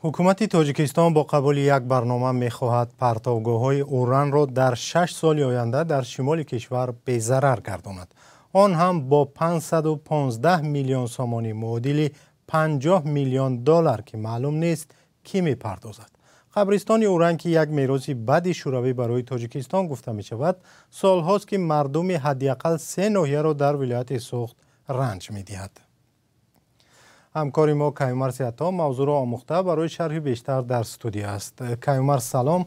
Ҳукумати Тоҷикистон бо қабули як барнома мехоҳад партовгоҳҳои уранро дар 6 соли оянда дар шимоли кишвар безарар гардонад. Он ҳам бо 515 миллион сомонӣ, муодили 50 миллион доллар, ки маълум нест, кӣ мепардозад. Қабристони Уран, ки як мероси бади шӯравӣ барои Тоҷикистон гуфта мешавад, солҳост, ки мардуми ҳадди ақал се ноҳияро дар вилояти Суғд ранҷ медиҳад. Ҳамкори мо Каюмарс Ато мавзӯъро омӯхта, барои шарҳи бештар дар студия аст. Каюмарс, салом.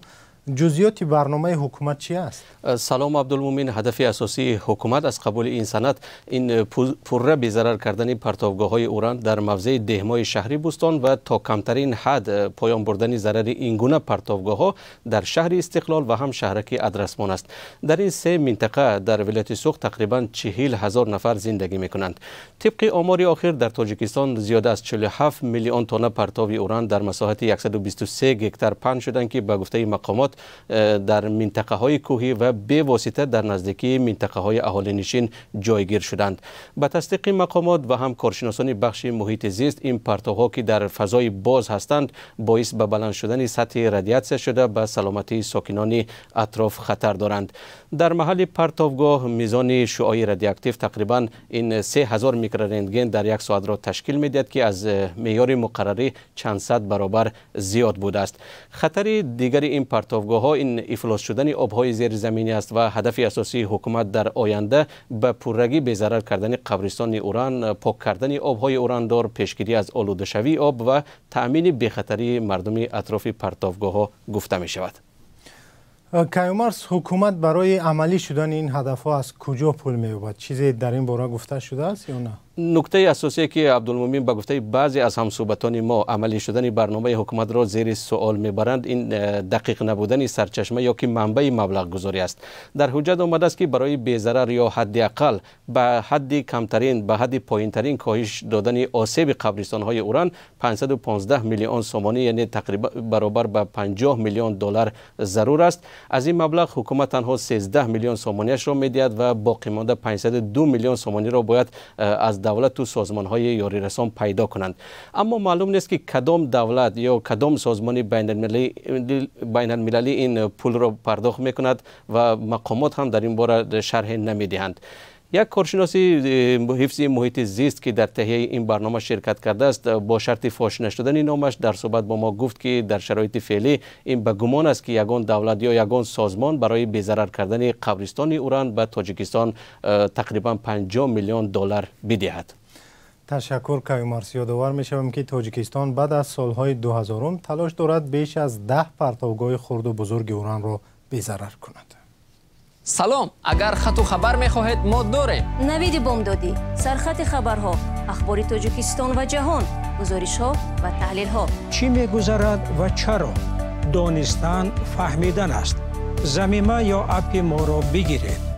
Ҷузъиёти барномаи ҳукумат чи аст? Салом, Абдулмумин. Ҳадафи асосии ҳукумат аз қабули ин санад ин пурра безарар кардани партовгоҳҳои уран дар мавзеи деҳмои шаҳри Бӯстон ва то камтарин ҳад поён бурдани зарари ин гуна партовгоҳҳо дар шаҳри Истиқлол ва ҳам шаҳраки Адрасмон аст. Дар ин се минтақа дар вилояти Суғд тақрибан 40 000 нафар зиндагӣ мекунанд. Тибқи омори охир, дар Тоҷикистон зиёда аз 47 миллион тонна партови уран дар масоҳати 123 гектар паҳн шуданд, ки ба гуфтаи мақомот дар минтақаҳои кӯҳӣ ва бевосита дар наздикии минтақаҳои аҳолинишин ҷойгир шуданд. Ба тасдиқи мақомот ва ҳам коршиносони бахши муҳити зист, ин партовҳо, ки дар фазои боз ҳастанд, боис ба баланд шудани сатҳи радиатсия шуда, ба саломатии сокинони атроф хатар доранд. Дар маҳалли партовгоҳ мизони шуои радиоактив тақрибан ин 3000 микрорентген дар як соатро ташкил медиҳад, ки аз меъёри муқаррарӣ чанд сад баробар зиёд будааст. Хатари дигари ин партовгоҳҳо ин ифлос шудани обҳои зеризаминӣ аст ва ҳадафи асосии ҳукумат дар оянда ба пуррагӣ безарар кардани қабристони уран, пок кардани обҳои урандор, пешгирӣ аз олудашавии об ва таъмини бехатарии мардуми атрофи партовгоҳҳо гуфта мешавад. Каюмарс, ҳукумат барои амалӣ шудани ин ҳадафҳо аз куҷо пул меёбад? Чизе дар ин бора гуфта шудааст ё на? Нуктаи асосие, ки, Абдулмумин, ба гуфтаи баъзе аз ҳамсӯҳбатони мо амалӣ шудани барномаи ҳукуматро зери суол мебаранд, ин дақиқ набудани сарчашма ё ки манбаи маблағгузорӣ аст. Дар ҳуҷҷат омадааст, ки барои безарар ё ҳадди ақал ба ҳадди камтарин, ба ҳадди поинтарин коҳиш додани осеби қабристонҳои уран 515 миллион сомонӣ, яъне тақрибан баробар ба 50 миллион доллар зарур аст. Аз ин маблағ ҳукумат танҳо 13 миллион сомониашро медиҳад ва боқимонда 502 миллион сомониро бояд аз давлату созмонҳои ёрирасон пайдо кунанд. Аммо маълум нест, ки кадом давлат ё кадом созмони байналмилалӣ ин пулро пардохт мекунад ва мақомот ҳам дар ин бора шарҳе намедиҳанд. Як коршиноси ҳифзи муҳити зист, ки дар таҳияи ин барнома ширкат кардааст, бо шарти фош нашудани номаш дар суҳбат бо мо гуфт, ки дар шароити феълӣ ин ба гумон аст, ки ягон давлат ё ягон созмон барои безарар кардани қабристони уран ба Тоҷикистон тақрибан 50 миллион доллар бидиҳад. Ташаккур, Каюмарс. Ёдовар мешавем, ки Тоҷикистон баъд аз солҳои 2000-ум талош дорад беш аз 10 партовгоҳи хурду бузурги уранро безарар кунад. Салом! Агар хату хабар мехоҳед, мо дорем. Навиди бомдодӣ, сархати хабарҳо, ахбори Тоҷикистон ва ҷаҳон, гузоришҳо ва таҳлилҳо. Чӣ мегузарад ва чаро? Донистан фаҳмидан аст. Замима ё аппи моро бигиред.